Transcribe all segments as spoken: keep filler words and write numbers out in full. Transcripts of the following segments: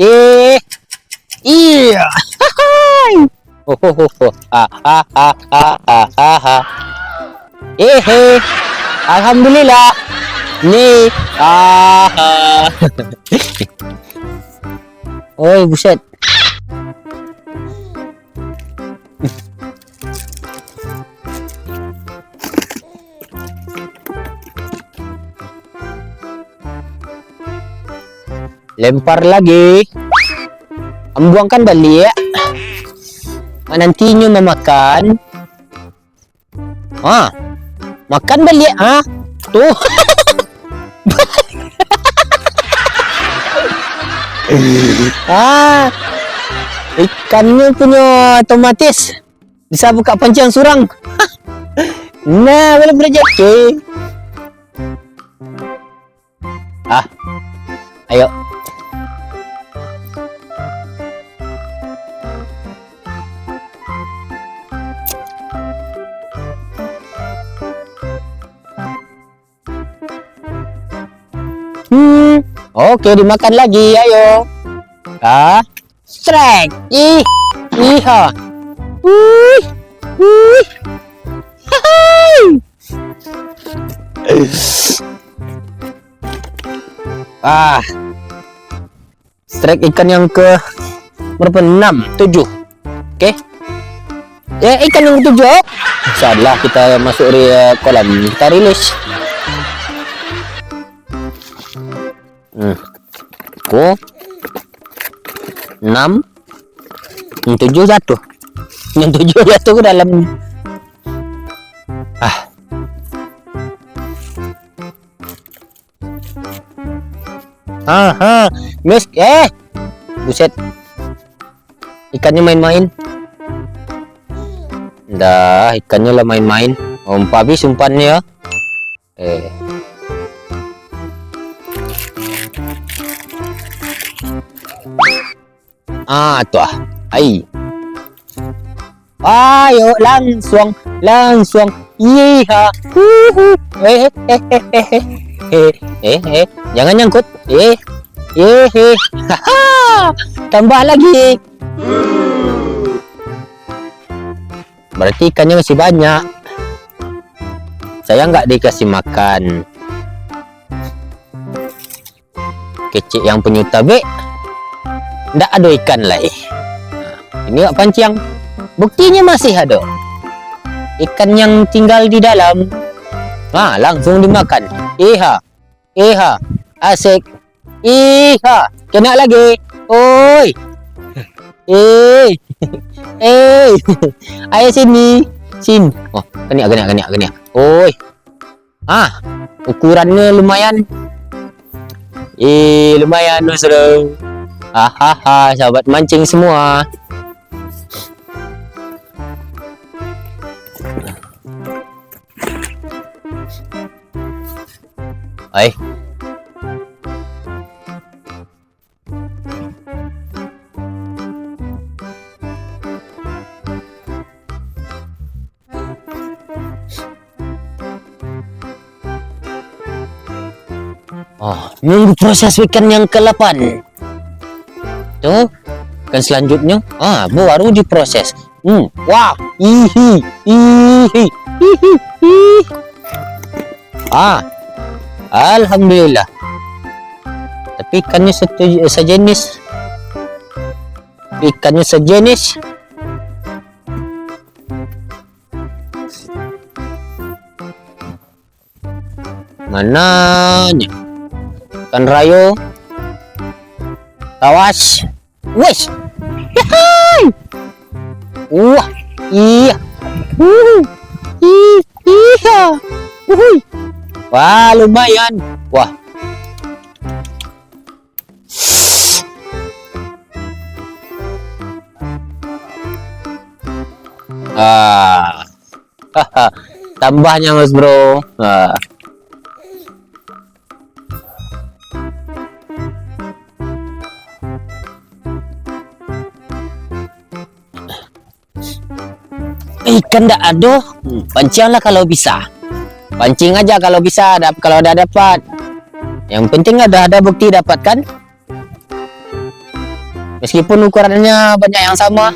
Eh, iya. Ohohoho. Ah, ah, ah, ah, ah, ah, ah. Eh, eh. Alhamdulillah. Ni. Ah, ah. Oi, buset. Lempar lagi. Ambuangkan baliak. Manantinyo mamakan. Ha. Makan baliak, ha. Tu. Ah. Ikannyo punyo otomatis bisa buka panciang surang. Nah, balum rajaki. Ah, ayo. Hmm, oke, dimakan lagi, ayo. Ah, strike. Ih, iha. Wih, wih. Hahai. Ah. Strike ikan yang ke berapa? Enam, tujuh. Oke. Ya, ikan yang ketujuh. Salah, kita masuk di, eh, kolam. Kita rilis. Hmm. Ko. Enam. Yang tujuh jatuh. Yang tujuh jatuh ke dalam. Ah. Ha, ha. Miss, eh. Buset. Ikannyo main-main. Dah, ikannyo lah main-main. Umpa habis umpanyo. Eh. Ah, tu ah. Ai. Ayo, langsuang, langsuang. Iha. Huhu. Eh, eh, eh, eh, eh, eh. Eh, eh, eh. Jangan nyangkut. Eh. Eh, eh. Haha. Tambah lagi. Berarti ikannyo masih banyak. Sayang nggak dikasih makan. Kecek yang punyo tabek, ndak ado ikan lai. Ini wak panciang. Buktinyo masih ado. Ikan yang tinggal di dalam. Ha, langsung dimakan. Iha. Iha. Asik. Iha. Kena lagi. Oi. Eh. Eh. Ayo sini. Sini. Oh, kena, kena, kena, kena. Oi. Ah, ukurannyo lumayan. Eh, lumayan, Bro. Hahaha, sahabat mancing semua. Ai. Oh, nunggu proses ikan yang kedelapan. Tu, ikan selanjutnyo, ah, baru diproses. Hmm, wah, ihi, ihi, ihi, ihi. Ah, alhamdulillah. Tapi ikannyo satu, sajenis. Ikannyo sajenis. Mananyo? Ikan rayo. Tawas. Wes. Yahai. Wah, iya. Wuhu. Ih, iya. Wuhui. Wah, lumayan. Wah. Ah. Tambahnya, Mas Bro. Ah. Ikan ndak ado, hmm, pancianglah kalau bisa. Pancing aja kalau bisa, dap-, kalau ada dapat. Yang penting ada, ada bukti dapat kan? Meskipun ukurannya banyak yang sama.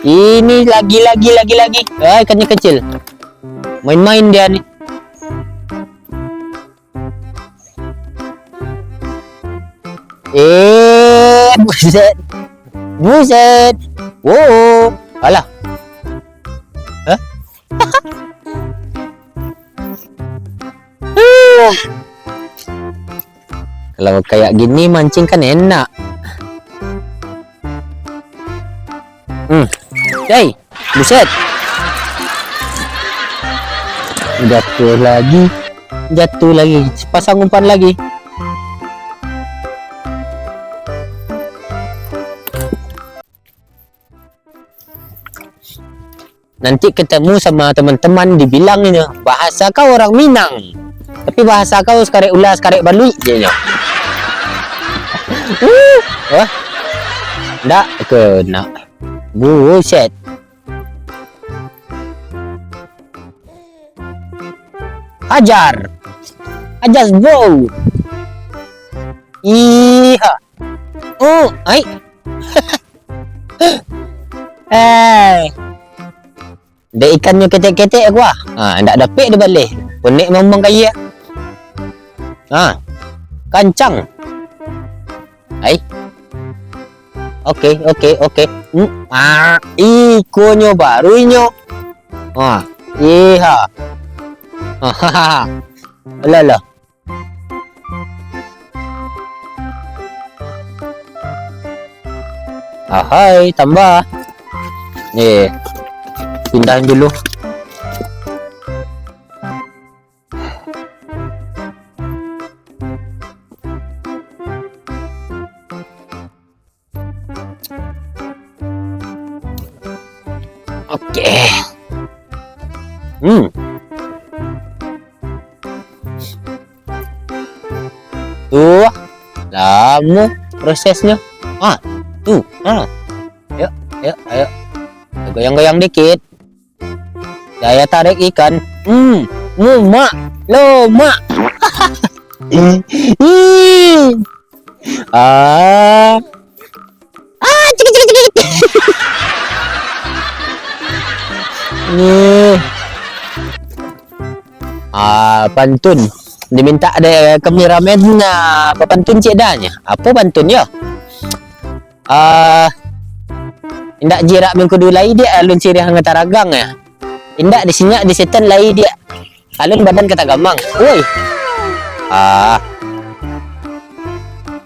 Ini lagi, lagi, lagi, lagi. Ah, ikannya kecil. Main-main dia ni. Eh, buset. Buset. Wow. Alah. Hah? Kalau kayak gini mancing kan enak. Hmm. Hei, buset. Jatuh lagi. Jatuh lagi. Pasang umpan lagi. Nanti ketemu sama teman-teman dibilang inyo, "Bahasa kau orang Minang, tapi bahasa kau sakarek ula, sakarek baluik," je nyo. Uh, wah. Ndak kena. Buset. Hajar. Hajar, bro. Iha. Oh, ai. Eh. Dek ikannyo ketek-ketek aku ah. Ha, ndak dapek dibaleh. Konek mamang kaya. Ha. Kancang. Ai. Oke, oke, oke. Hmm, ah, ikonyo baru inyo. Ha. Iha. Ha. Alah, alah. Ahai, tambah. Eh, pindahin dulu. Oke. Hmm. Tuh, lamo prosesnyo. Ah, tuh, ah. Ayo, ayo, ayo. Goyang-goyang dikit. Saya tarik ikan. Hmm, mumak, lomak. Ih. Ah. Ah, cik, cik, cik, cik. Nih. Ah, pantun. Dimintak dek kameramen, nah, apa pantun cik dah nya? Apa pantun yo? Ah, indak jirak mangkudu lai diak alun siriah ka taragang ya. Indak disinyak di setan lai diak alun badan ka tagamang. Woi. Ah.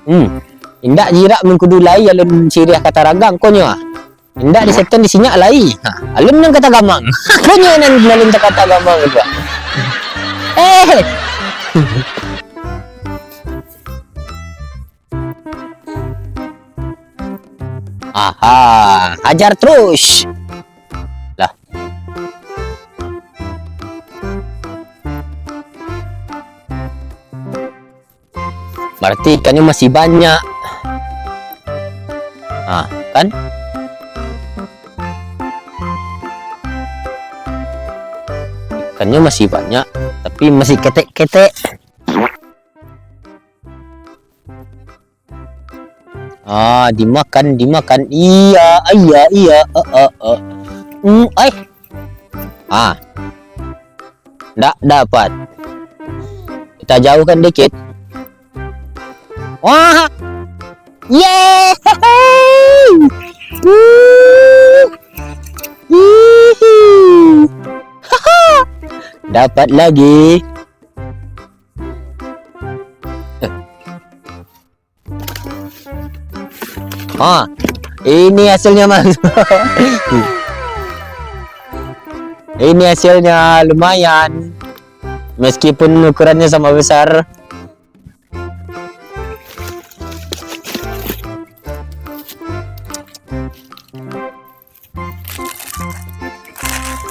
Hmm. Indak jirak mangkudu lai alun siriah ka taragang konyo ah. Indak di setan disinyak lai. Ha, alun nan ka tagamang. Konyo nan alun ka tagamang tu. Eh. Aha, hajar terus. Lah. Berarti ikannyo masih banyak. Ha, kan? Ikannyo masih banyak, tapi masih ketek-ketek. Ah, dimakan, dimakan. Iya, iya, iya. Eh, eh, eh. Hmm, ai. Ah. Ndak dapat. Kita jauhkan dikit. Wah. Yeay. Wuh. Hihi. Dapat lagi. Ha, ini hasilnya, Mas. Ini hasilnya lumayan. Meskipun ukurannya sama besar.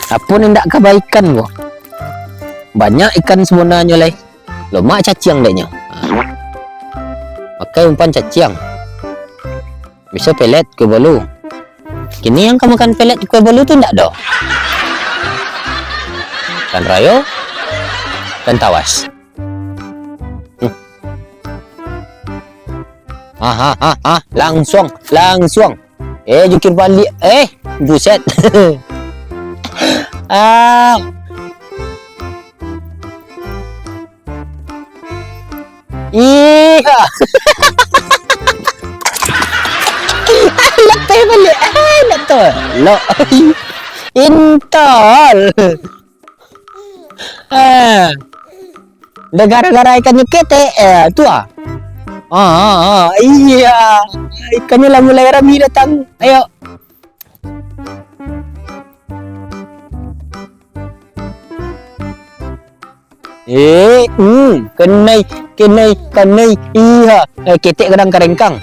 Apo nan indak kabaikan ko? Banyak ikan sabananyo lai. Lomak caciang dek nyo. Ha. Pakai umpan caciang. Biso pelet kue bolu. Kini yang ka makan pelet kue bolu tu ndak doh. Ikan rayo, ikan tawas. Hmm. Ha, ha, ha, ha. Langsuang, langsuang. Eh, jungkir baliak. Eh, buset. Ah. Iya. Lapeh baliak. Ah, nak tolok. Intol. Ah. Dah gara-gara ikan nyo ketek, eh, tu ah. Ah, ah, ah, iya. Ikannyo lah mulai rami datang. Ayo. Eh, hmm, kenai, kenai, kanai, iya. Eh, ketek gadang karengkang.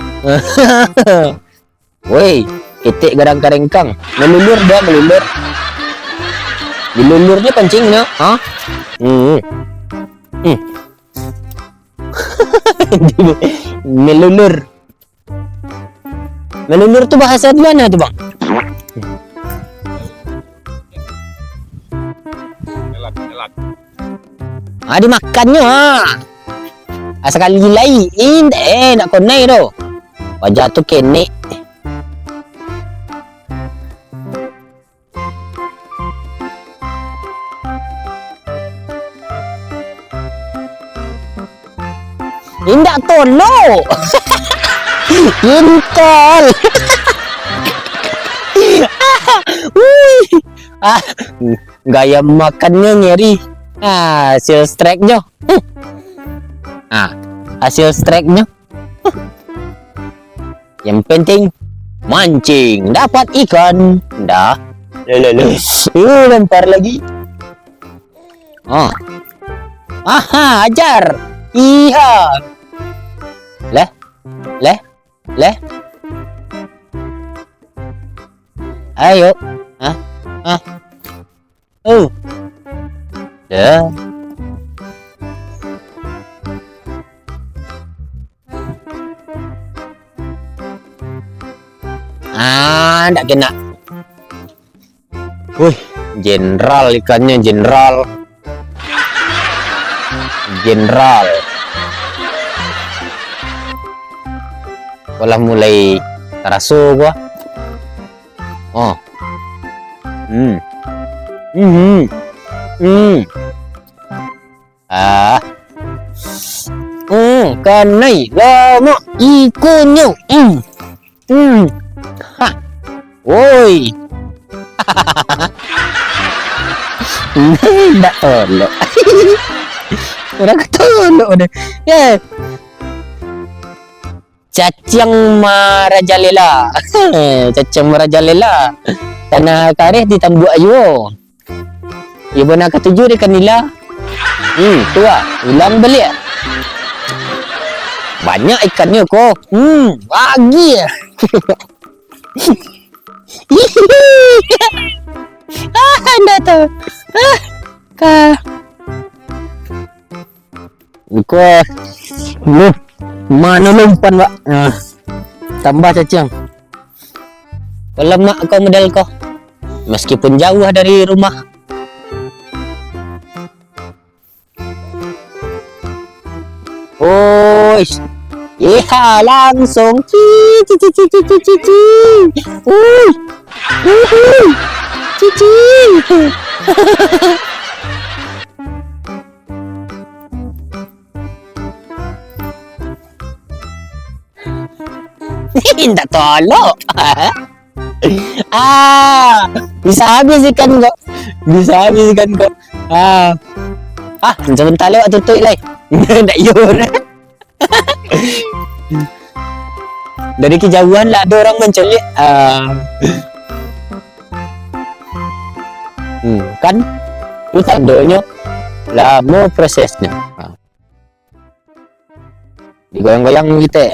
Woi, ketek gadang karengkang. Melulur dah, melulur. Dilulur je pancing nyo, ha? Hmm. Hmm. Melulur. Melulur tu bahasa di mana tu, Bang? Ah, dimakannyo, ah. Ah, sakali lai, indak, eh, nak konai tu. Wajah tu kenek. Indak tolok. Intol. Wih. Ah, gaya makannyo ngeri. Ah, hasil strike-nyo. Hmm. Ah, hasil strike-nyo. Yang penting, mancing, dapat ikan. Dah. Lelele. Eh, lempar lagi. Ah. Aha, ajar. Iya. Leh. Leh. Leh. Ayo. Hah? Hah? Oh. Dah. Ah, ndak kena. Wih, jenderal ikannyo, jenderal. Jenderal. Kok lah mulai taraso gua. Oh. Hmm. Hmm. Hmm. Ah. Hmm, kanai lamak ikonyo. Hmm. Hmm. Ha. Woi. Ndak tolok. Urang tolok deh. Ya. Caciang marajalela. Caciang marajalela. Tanah kareh ditambuak juo. Iyo bana katuju dek kanila. Hmm, tu ah, ulang baliak. Banyak ikannyo ko. Hmm, bagi. Ah, ndak tahu. Ah, ka. Ko, lu, mano lo umpan, Pak? Ah, tambah caciang. Ko lamak ko model ko. Meskipun jauh dari rumah. Oi. Iha, langsung. Ci, ci, ci. Ui. Uhu. Ci, ci. Indak tolok. Ah, bisa habis ikan kok. Bisa habis ikan kok. Ah. Ah, macam talok tutuik lai. Ndak iyo. Dari kejauhan lah ada orang mencelik. Ah. Hmm, kan? Itu tandanya lama prosesnya. Ah. Digoyang-goyang kito.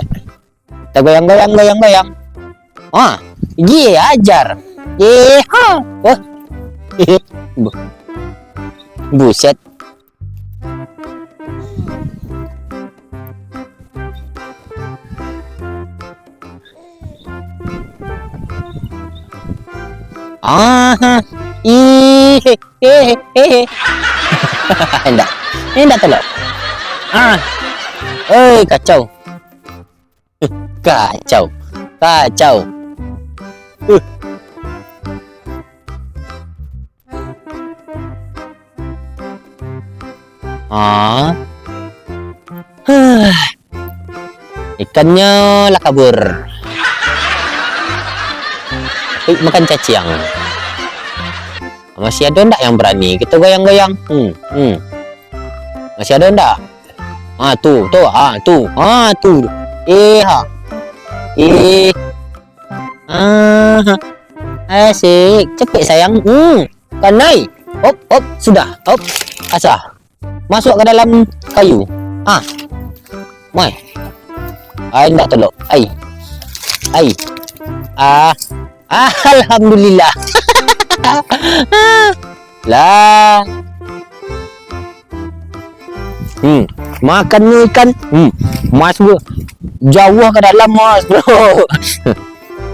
Tagoyang-goyang, goyang-goyang. Ah, ye ajar. Ye ha. Oh. Bu-, buset. Ah, ih, eh, eh, eh. Indak. Indak tolok. Ah. Oi, kacau. Kacau. Kacau. Uh. Ah. Huh. Ikannyo lah kabur. Tapi makan caciang. Masih ado ndak yang barani kito goyang-goyang? Hmm, hmm. Masih ado ndak? Ah, tu, tu, ah, tu, ah, tu. Eh, ha. Eh. Ah, ha. Asik. Capek, sayang. Hmm. Kanai. Hop, hop. Sudah. Hop. Asa. Masuk ke dalam kayu. Ah. Mai. Ai, ndak tolok. Ai. Ai. Ah. Alhamdulillah. Lah. Hmm, makan ni ikan. Hmm, masuk jauh ke dalam, Mas, bro.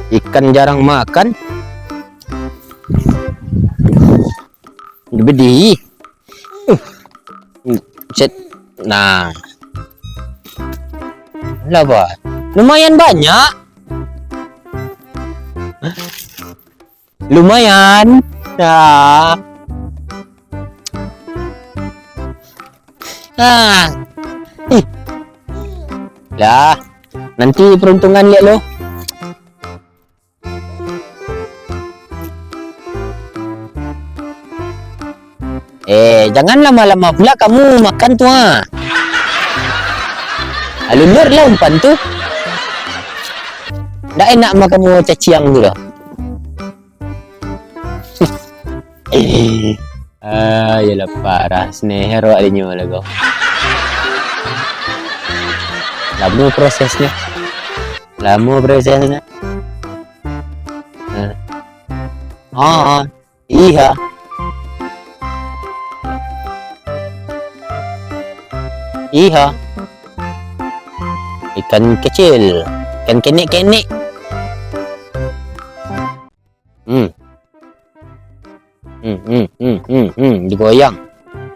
Ikan jarang makan. Bedi. Uh. Hmm, set. Nah. Lah, bah. Lumayan banyak. Lumayan. Nah. Ah. Ih. Lah, nanti peruntungan liak lo. Eh, jangan lama-lama pula kamu makan tu, ha. Alulur lah umpan tu. Ndak enak mah kamu caciang tu doh. Ah, iyolah parah. Seneher awak dinyo lah kau. Lamo prosesnyo. Lamo prosesnyo. Ah. Ah, ah. Iya. Iya. Ikan kecil. Ikan kenek-kenek. Hmm. Hmm, hmm, hmm, hmm, hmm. Digoyang.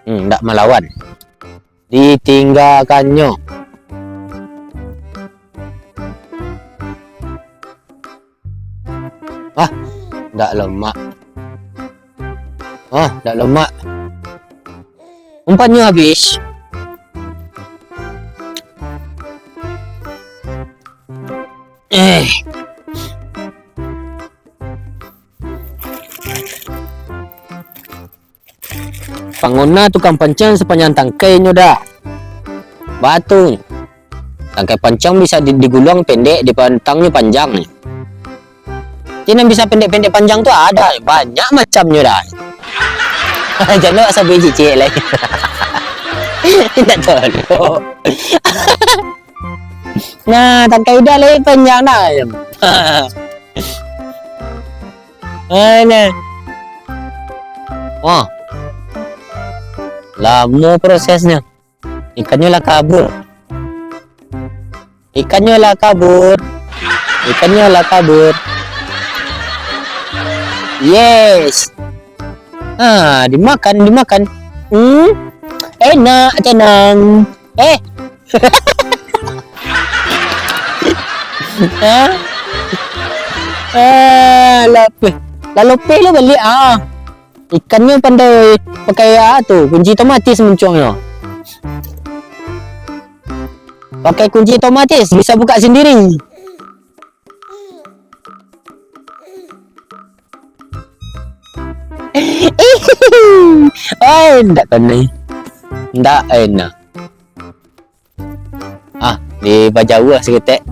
Hmm, ndak malawan. Ditinggakannyo. Ah, ndak lemak. Ah, ndak lemak. Umpannyo habis. Eh. Pangona tukang panciang sapanjang tangkainyo dah. Batu. Tangkai panciang bisa di-, diguluang pendek, dipantangnyo panjang. Jadi nan bisa pendek-pendek panjang tu ada, banyak macamnyo dah. Jan lo sabuik cicik lai. Indak tahu. Nah, tangkai udah lai panjang dah. Ah, nah. Wah. Lamo prosesnyo. Ikannyo lah kabur. Ikannyo lah kabur. Ikannyo lah kabur. Yes. Ah, dimakan, dimakan. Hmm. Enak, tenang. Eh. Hah? Ah, lapeh. Lah lopeh lo baliak, ah. Ikannyo pandai pakai, ah, tu, kunci otomatis muncuangnyo. Pakai kunci otomatis, bisa buka sendiri. Oi, ndak kanai. Ndak enak. Ah, dibajauah saketek.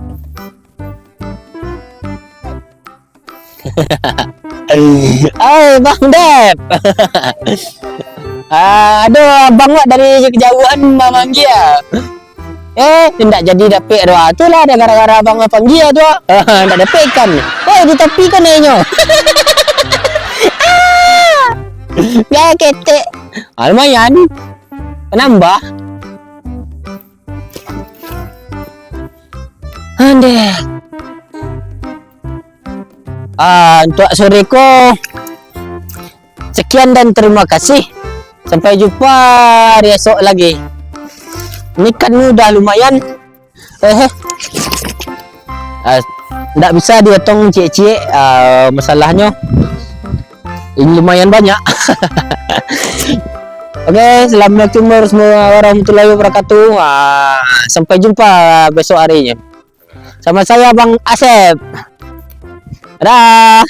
Oi, Bang Dep. Ah, aduh, abang wak dari kejauhan mamanggia. Eh, indak jadi dapek doh. Ah, tu lah, ado gara-gara abang mapanggia tu. Indak dapek ikan. Woi, di tapi kan inyo. Ah! Lah ketek. Ah, lumayan. Nambah. Andeh. Ah, untuk sore ko, sekian dan terima kasih. Sampai jumpa hari esok lagi. Ini kan udah lumayan. Eh, eh. Ah, ndak bisa dietong ciek-ciek, ah, masalahnyo. Ini lumayan banyak. Oke, assalamualaikum warahmatullahi wabarakatuh. Ah, sampai jumpa besok harinya. Sama saya Bang Asep. Dah.